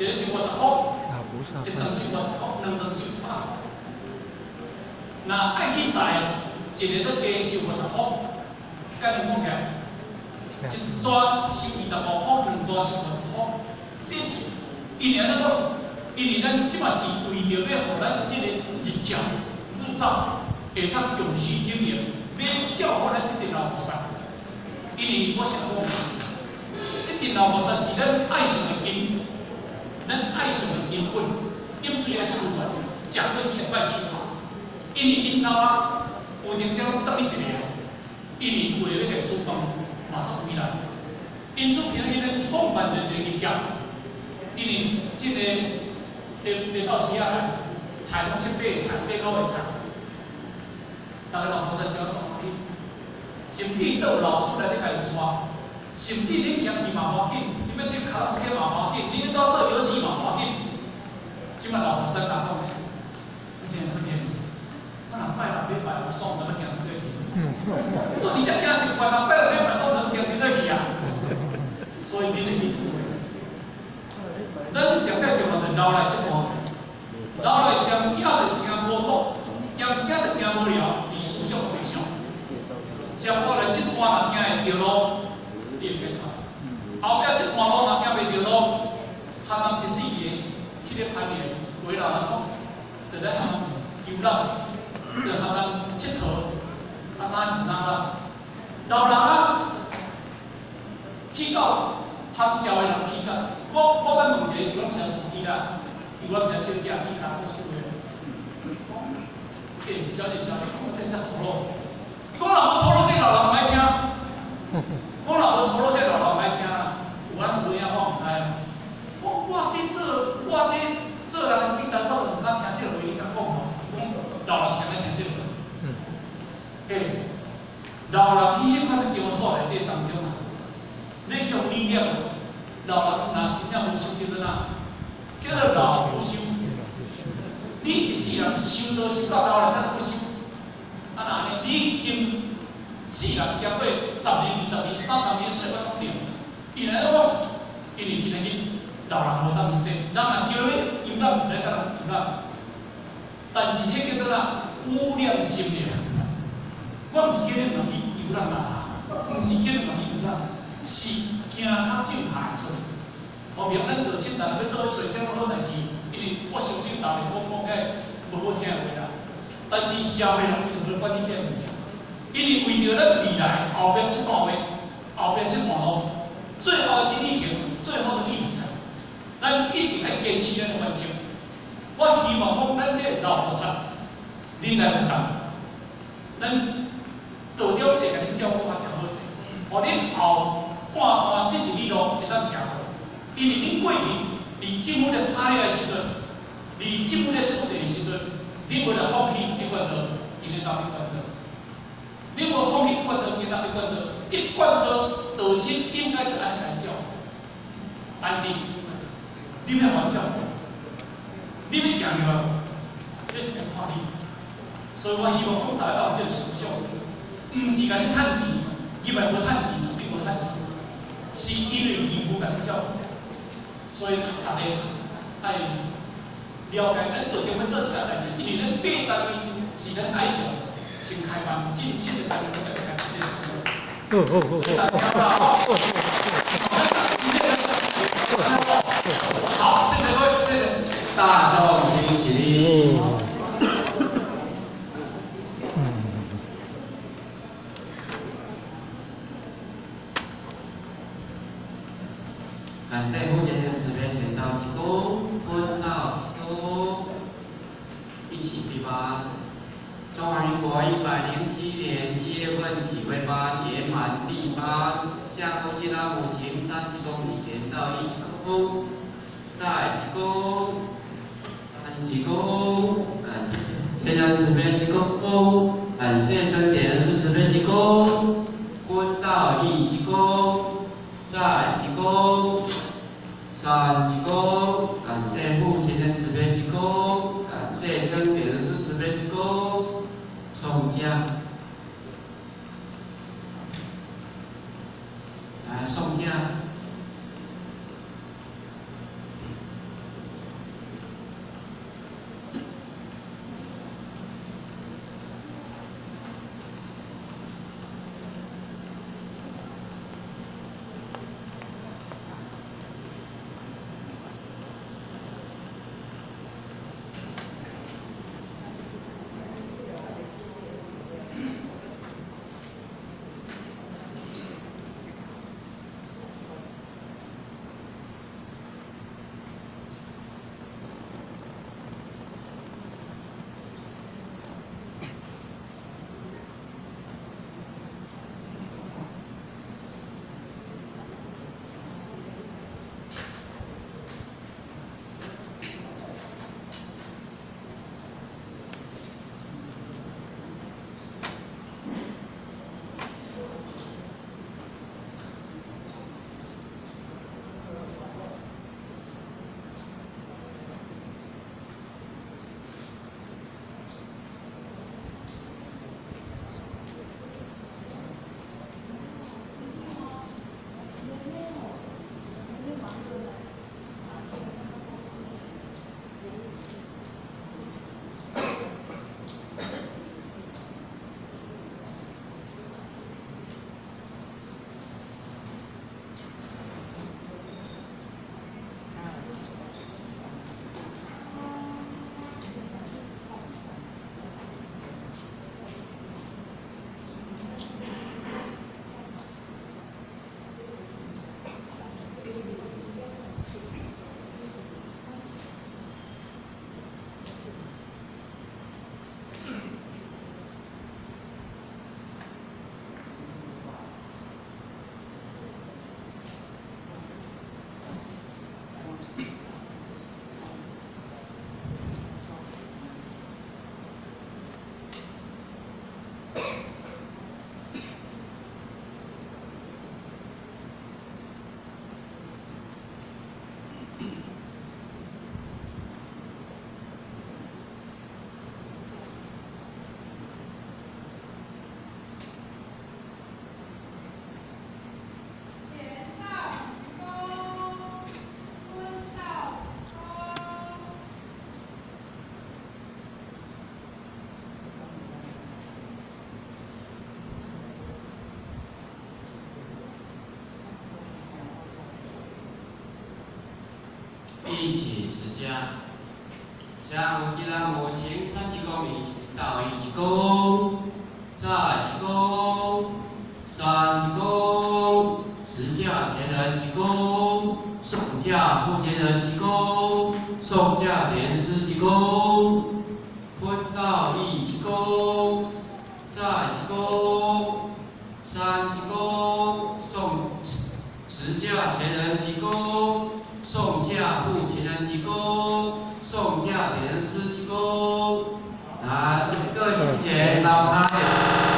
一个收50箍，一頓收50箍，兩頓收100箍。若愛器材，一個閣加收50箍，按呢講起來，一逝收25箍，兩逝收50箍，這是因為按怎講？因為咱這馬是為著欲予咱這個日照、日照會當永續經營，欲照顧咱這陣老菩薩。因為我想講，這陣老菩薩是咱愛上的根，咱愛上的根本，飲水愛思源，食果子愛拜樹頭。因為𪜶老啊，有陣時攏轉去一个啊，因為為著欲共煮飯嘛足為難。因此，今仔日咱創辦了這個日照，因為這個下下晝時仔來，菜攏七八个菜，八九个菜，逐个老菩薩真歡喜，甚至都有老師來咧共𪜶帶，甚至恁行去嘛無要緊，你欲唱卡拉 OK 嘛無要緊，你欲怎做遊戲嘛無要緊。這擺老菩薩共講，不見不見，我若拜六禮拜我爽，就欲行佗去。所以你才行習慣啊，拜六禮拜爽就行佗去啊。所以恁的意思，咱上蓋重要就老來這段，老來上驚就是驚孤獨，驚驚就驚無聊，你思想袂想。接落來這段若行會著路，你會解脫。後壁這段路若行袂著路，含人一世的去咧攀岩，有的老人講，就咧含遊覽，就含人𨑨迌，啊哪哪啦，老人啊，去到含社會人去到，我捌問一個遊覽車司機啦，遊覽車小姐，伊共我出話，講，欸，小姐小姐，我這遮粗魯，伊講若無粗魯，這老人毋愛聽。講若無粗魯，這老人毋愛聽啦。有按呢無影，我毋知啊。我這做，我這做人的頂頭，我就毋敢聽這個話，你敢講吼？講老人上愛聽這個話。欸，老人去彼款的場所內底當中啊，你向理念，老人若真正無修叫做哪？叫做老不修。你一世人修道修到老了，敢若不修？啊若按呢，你前世人經過10年、20年、30年歲月攏練，伊來講，因為今仔日老人無當去說，人若招欲遊覽來當遊覽，但是彼叫做哪？污染心靈。我毋是叫你毋通去遊覽啦，毋是叫你毋通去遊覽，是行較正確的出。哦，明咱道親人欲做去揣啥物好代志，因為我相信逐个講講起無好聽的話啦。但是社會人伊就無管你這个物件，因為為著咱未來後壁這段話，後壁這段路，最後的這旅程，最後的旅程，咱一定愛堅持咱的原則。我希望講，咱這個老菩薩，恁來佛堂，咱道長會共恁照顧較誠好勢，予恁後半段這一里路會當行好。因為恁過去佇政府咧拍掠的時陣，佇政府咧處理的時陣，恁無來放棄一貫道，今日當一貫道。恁無放棄一貫道，今日當一貫道。一貫道道親應該就按呢來照，但是你欲還照，你欲行入來，這是來看你。所以我希望講大家有這個思想，毋是共你趁錢，入來無趁錢，絕對無趁錢，是因為義務共你照顧。所以大家愛了解咱道長欲做啥代誌，因為咱八單位是咱愛上先開辦正式的單位來開辦這個。所以大家好。好，謝謝各位，謝謝。大眾請起立。感謝傅先生慈悲傳道鞠躬，坤道鞠躬，一起閉班。中華民國107年7月份啟慧班圓滿閉班，向夫吉拉姆行三鞠躬禮前道一鞠躬，再鞠躬，三鞠躬，感謝天人慈悲鞠躬，感謝真點師慈悲鞠躬，坤道一鞠躬。再鞠躬，三鞠躬，感謝父親的慈悲鞠躬，感謝真點師慈悲鞠躬，誦經，來誦經。一起持家。上有一人无成三一躬，一到一躬，再一躬，三一躬，持架前人一躬，送驾护前人一躬，送驾典师一躬，分道一躬，再一躬，三一躬，送持架前人一躬，送驾护前人一躬，送驾典师一躬。來，各位同學，老開。